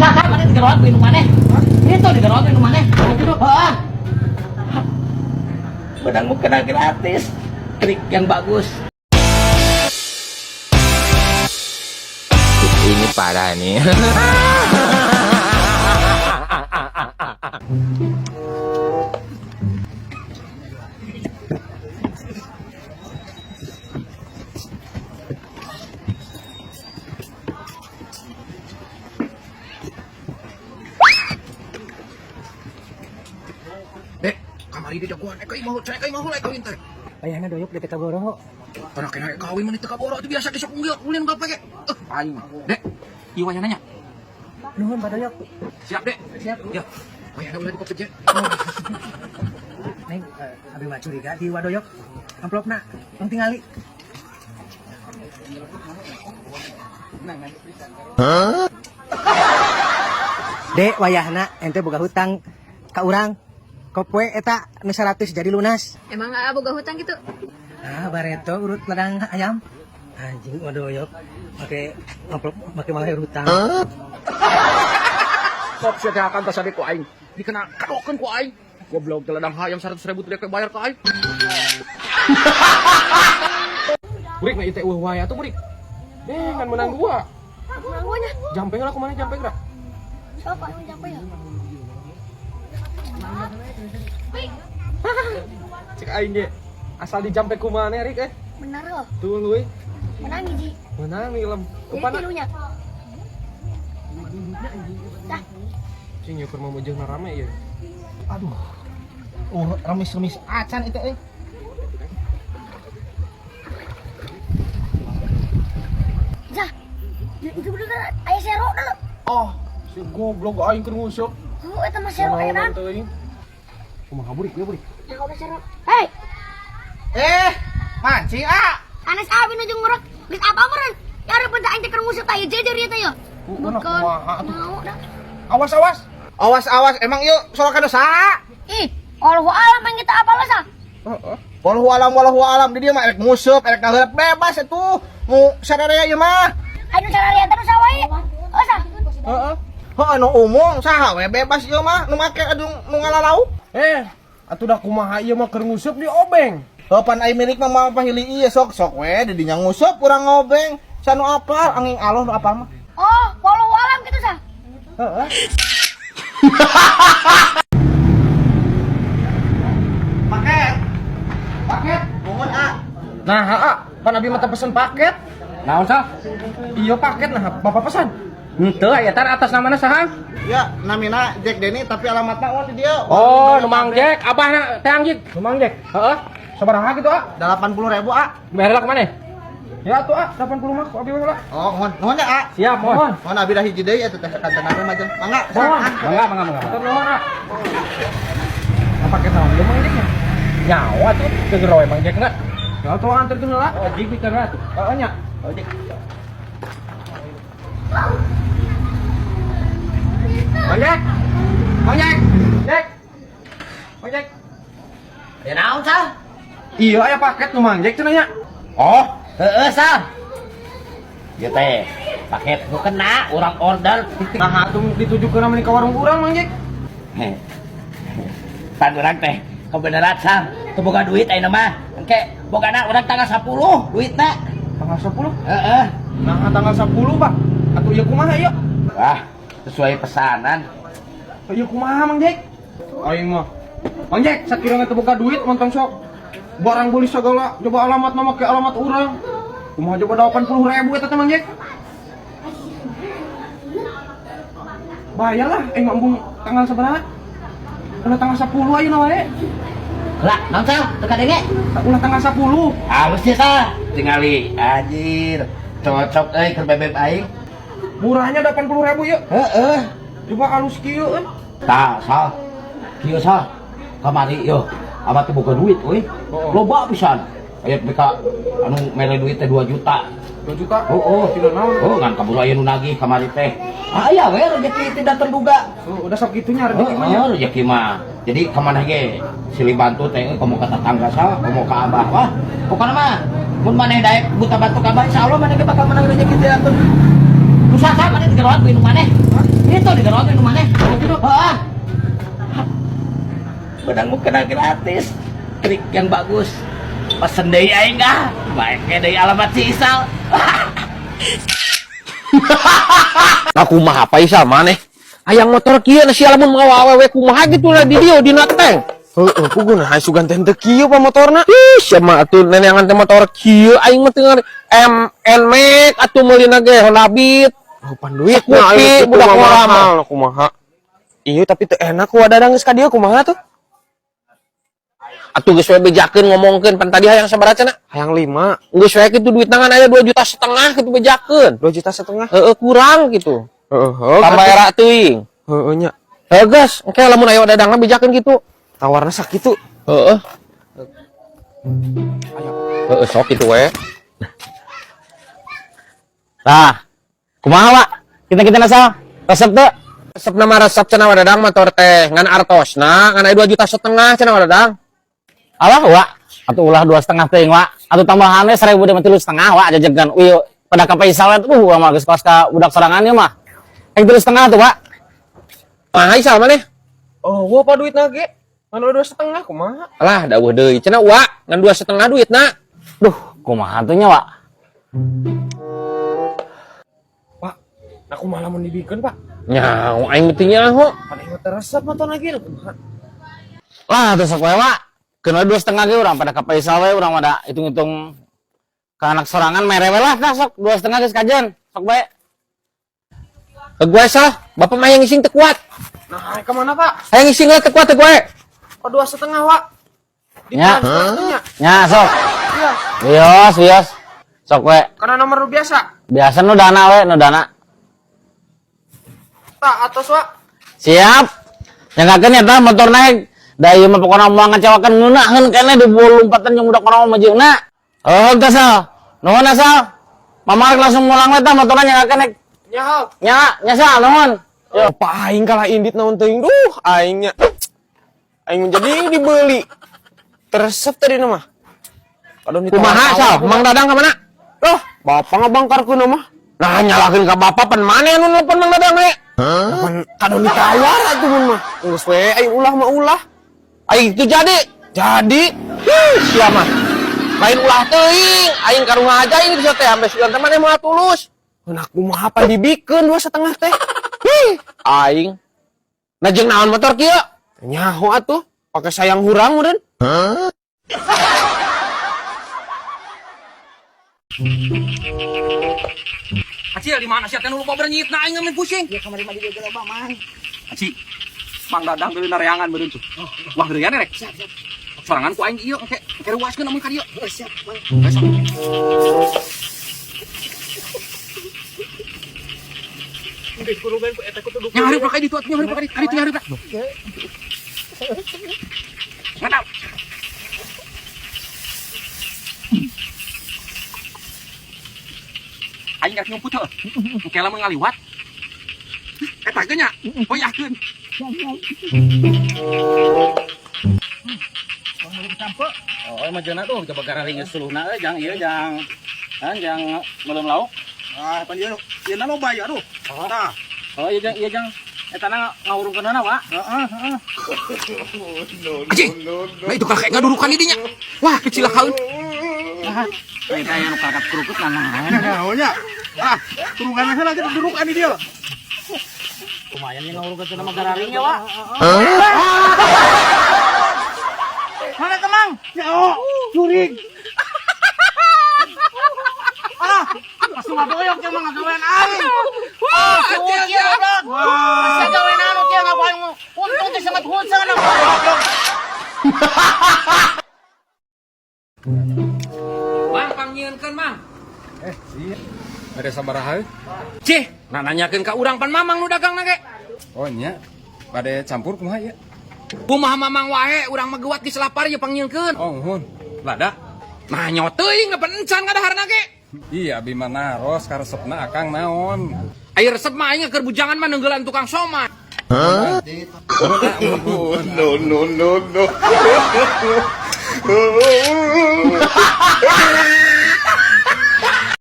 Usaha maneh digeroan ku indung maneh. Itu digeroan ku indung maneh. Heeh. Benang mukena gratis. Trik yang bagus. Ini parah nih. Dek, kamari di jagoan imah cek imah heula kawin teh. Ayahna doyok di kaboro. Tanah kena kawin mah teu kaboro itu biasa ge sok unggil ulin gape ge. Aing mah. Dek, ieu wayahna nya. Nuhun Pak Doyok. Siap, Dek. Siap. Ya. Wayahna ulah dipepet. Neng, abi mah curiga di Wadoyok. Amplopna tong tingali. Dek, wayahna ente boga hutang ka urang. Kopoe eta nu 100 jadi lunas. Emang nggak boga hutang gitu? Ah, bareto urut ladang ayam. Anjing Wadoyok make amplop make malah hutang. Sok sia teh akan tasade ku aing. Dikena kadokeun ku aing. Goblok teh ladang hayam 100 ribu teh bayar ka aing. Burik na ieu teh eueuh wae atuh burik. Eh, ngan menang dua. Menang duanya. Jampe lah kumaha jampe geura. Siapa yang jampe ya? Cek aing ge. Asal dijampe kumaha rik eh. Benar loh. Tuluy. Menang hiji. Menang nih lem. Jadi Kupana? tilunya. Dah. Cing ieu keur mamujeuhna rame ieu. Aduh. Oh, remis-remis acan itu eh. Jah. Itu bener aya sero dulu. Oh, si goblok aing keur nguseup. Oh, eta mah sero edan. Teuing. Kumaha burik ieu burik? Nah, udah sero. Hei, Eh, mancing ah. sanes abi nu jeung ngurek. Geus apa meureun? Ya areupeun teh aing teh keur nguseup teh jejer ieu teh ya. Kumaha kumaha atuh. Mau dah. Awas awas. Awas awas, emang yuk soal kado saha? Ih, Allahu alam yang kita apa sah? Heeh. Wallahu alam di dia mah erek nguseup, erek ngaheureup bebas atuh. Nu sararea ieu mah. Ayo cara lihat terus wae. Oh sah. Heeh. Heuh nu umum saha we bebas ieu mah nu make aduh nu ngalalauk. Eh, atuh dah kumaha ieu mah keur nguseup di obeng. Heuh pan ai milik mah moal pahili ieu sok sok we di dinya nguseup urang ngobeng. Sanu apal angin aloh nu apal mah. Oh, wallahu alam gitu sah. Heeh. Paket. Paket. Nuhun ah. Nah, heeh, pan abi mah teu pesen paket. Naon sah? Iya paket nah, bapak pesan. Henteu aya tar atas namana saha? Ya, namina Jack Denny tapi alamatna oh di dia. Oh, nu Mang Jack, abahna teh anjing. Nu Mang Jack. Heeh. Sabaraha gitu ah? 80.000 ah. Bayar lah kemana? Ya atuh ah, 80 mah ku abi mah lah. Oh, nuhun nuhun ya ah. Siap, mohon. Nuhun abi dah hiji deui atuh teh kantenan mah jeung. Mangga. Mohon. Mangga, mangga, mangga. Atur nuhun ah. Nah, paket naon ieu Mang Jacknya? Nyawa tuh keur we Mang Jackna. Ya atuh anterkeun heula. Oh, jig pikeun heula tuh. Heeh nya. Oh, jig. Mang Jack. Mang Jack. Jack. Mang Jack. Ya naon sah? Iya aya paket nu Mang Jack cenah nya. Oh, heeh sah. Ieu teh paket nu kena urang order. Nah, atuh ditujukeun mah ka warung urang Mang Jack. Heh. Pan urang teh kebenaran sah, teu boga duit ayeuna mah. Engke bogana urang tanggal 10 duitna. Tanggal 10. Heeh. Nah, tanggal 10, Pak. Atuh ieu kumaha ieu? Wah, sesuai pesanan. Ieu kumaha Mang Jack? Aing mah. Mang Jack, sakirana teu boga duit montong sok barang beli segala coba alamat mah make alamat urang. Kumaha coba 80.000 eta teh Mang Jack? Bayar lah, aing mah embung tanggal sabaraha? Ulah tanggal 10 ayeuna wae. Lah, naon sah? Teu kadenge? Ulah tanggal 10. Halus sih sah. Tingali, anjir. Cocok euy keur bebeb aing. Murahnya 80.000 yeuh. Heeh. Coba alus kieu euy. Tah, sah. Kieu sah. Kamari yo. Abah teh boga duit euy. Oh. Loba pisan. Aya beka anu mere duit teh 2 juta. 2 juta. Oh, oh. Tina naon? Oh, ngan kaburu aya nu nagih kamari teh. Ah, aya we rezeki tidak terduga. Oh, udah sok kitunya rezeki mah nya. Oh, rezeki mah. Jadi kamana ge silih bantu teh euy komo ka tetangga sah, komo ka abah. Wah, pokona mah mun maneh daek buta bantu ka abah insyaallah maneh ge bakal menang rezeki tidak terduga. Usaha maneh digeroan ku indung maneh. Itu Tolong ke mana? Heeh. Benang mukena gratis. Trik yang bagus. Pesen deui aing ah. Baik deui alamat si Isal. Aku mah apa Isal maneh? Hayang motor kieu na sia lamun mawa awewe kumaha gitu lah di dieu dina tank. Heeh, puguh nah sugan teh teu kieu pa motorna. Ih, sia mah atuh neneangan teh motor kieu aing mah teu ngarti. M N Max atuh meulina ge Honda Beat. Oh, pan duit Sekupi, budak ngora mah. Kumaha. Iya, tapi teu enak ku dadang geus ka dieu kumaha tuh? Atuh geus we bejakeun ngomongkeun pan tadi hayang sabaraha cenah? Hayang 5, Geus we kitu duit tangan aya 2,5 juta kitu bejakeun. 2 juta setengah. Heeh, kurang gitu. Heeh, heeh. Tambah era teuing. Heeh nya. Heuh geus, engke lamun aya dadangna bejakeun kitu. Tawarna sakitu. Heeh. Heeh, sok kitu we. Nah, kumaha, Wak? Kita-kita nasal. Resep teu? Resep nama resep cenah wadadang motor teh ngan artosna ngan aya 2,5 juta cenah wadadang. Alah, Wak. Atuh ulah 2,5 teuing, Wak. Atuh tambahannya 1000 deh 3,5, Wak, jajagan. Wih, pada ka Faisal we tuh mah geus kos ka budak sorangan ieu mah. Yang 3,5 tuh, Wak. Mah Isal maneh? Oh, gua apa duitna ge? Ngan 2,5 kumaha? Alah daweuh deui cenah wa ngan 2,5 duitna. Duh, kumaha tuh nya, Wak? Pak, nah kumaha lamun dibikeun, Pak? Nyaho aing mah teu nyaho. Pan aing teh resep motor lagi kumaha? Lah, tuh sok we, Wak. Keun we 2,5 ge urang pada ka Faisal we urang mah da hitung-hitung ke anak sorangan mere we lah tah sok 2,5 geus kajen. Sok bae. Ke gue salah, bapak mah yang ngising teu kuat. Nah, ka mana, Pak? Hayang ngising lah teu kuat teu gue. Oh, 2,5, Pak. Nya. Nya. Nya, sok. Iya, Wios, wios. Sok we. karena nomor lu biasa. Biasa nu dana we, nu dana. Tak atas, Pak. Siap. Nyangkakeun eta motor naik. Da ieu mah pokona moal ngecewakeun ngeunaheun keneh di lompatan jeung budak orang mah jeung na. Oh, geus Sal. Nuhun Sal. Mama rek langsung mulang we tah motorna nyangkakeun naik. Nya, Nya, nya Sal, nuhun. Yo, Pak aing kalah indit naon teuing. Duh, aingnya. Aing menjadi dibeli. Teresep tadi nama. Aduh, Kumaha Sal? Mang Dadang ka mana? Loh, bapak ngabangkarkeun mah. Nah nyalahkeun ka bapak pan maneh anu nelpon Mang Dadang we. Pan kadon ditawar atuh mun mah. Geus we aing ulah mah ulah. Aing itu jadi. Jadi, Hih, sia mah. Lain ulah teuing, aing karunya aja ini bisa teh ambe sugan teh maneh moal tulus. nah kumaha pan dibikeun 2,5 teh. Hih, aing. Nah jeung naon motor kieu? Nyaho atuh, pake sayang hurang meureun. Acil di mana sia teh nu lupa bernyit na aing ngemin pusing. Ya kamari mah di dieu loba, Mang. Aci. Mang Dadang deui nareangan meureun tuh. Wah heureyan rek. Siap, siap. Sorangan ku aing ieu engke engke ruaskeun amun ka dieu. Oh, siap, Mang. Besok. Yang hari pakai ditu atuh, yang hari pakai ditu, yang hari pakai. Mantap. Aing rek nyumput heuh. Engke lamun ngaliwat. Eta ge nya, hoyahkeun. Oh, emang jeuna tuh coba gara ringis suluhna euy jang ieu jang. Kan jang meuleum lauk. Ah, pan ieu ieu na loba ieu aduh. Tah. Oh, iya jang, iya jang. Eta na ngawurungkeunana, Wak. Heeh, heeh. Anjing. Nah itu kakek ngadurukan didinya. Wah, kecilakaeun. Eta aya nu kakak kerukut nanaon. Nah, nya. Ah, turungan heula kita durukan di dieu. Lumayan yang ngawurungkeun mah gararing ya, Wak. Mana temang? Ya, oh, jurig. Ah, pas ngadoyok yang mah ngagawean aing. Wah, anjing. Kieu goblok. Wah. Gawean anu kieu ngapain untung teh sangat hujan Mang pangnyieunkeun, Mang. Ada sabaraha? Cih, nah nanyakeun ka urang pan Mamang nu dagang ge. Oh nya. Bade campur kumaha ieu? Kumaha Mamang wae urang mah geuwat geus lapar ieu pangnyieunkeun. Oh nuhun. Lada. Nah nyawa teuing pan encan kadaharna ge. Iya abi mah naros karesepna akang naon. Ai resep mah aing keur bujangan mah neunggelan tukang somai. Nuhun. No no no no.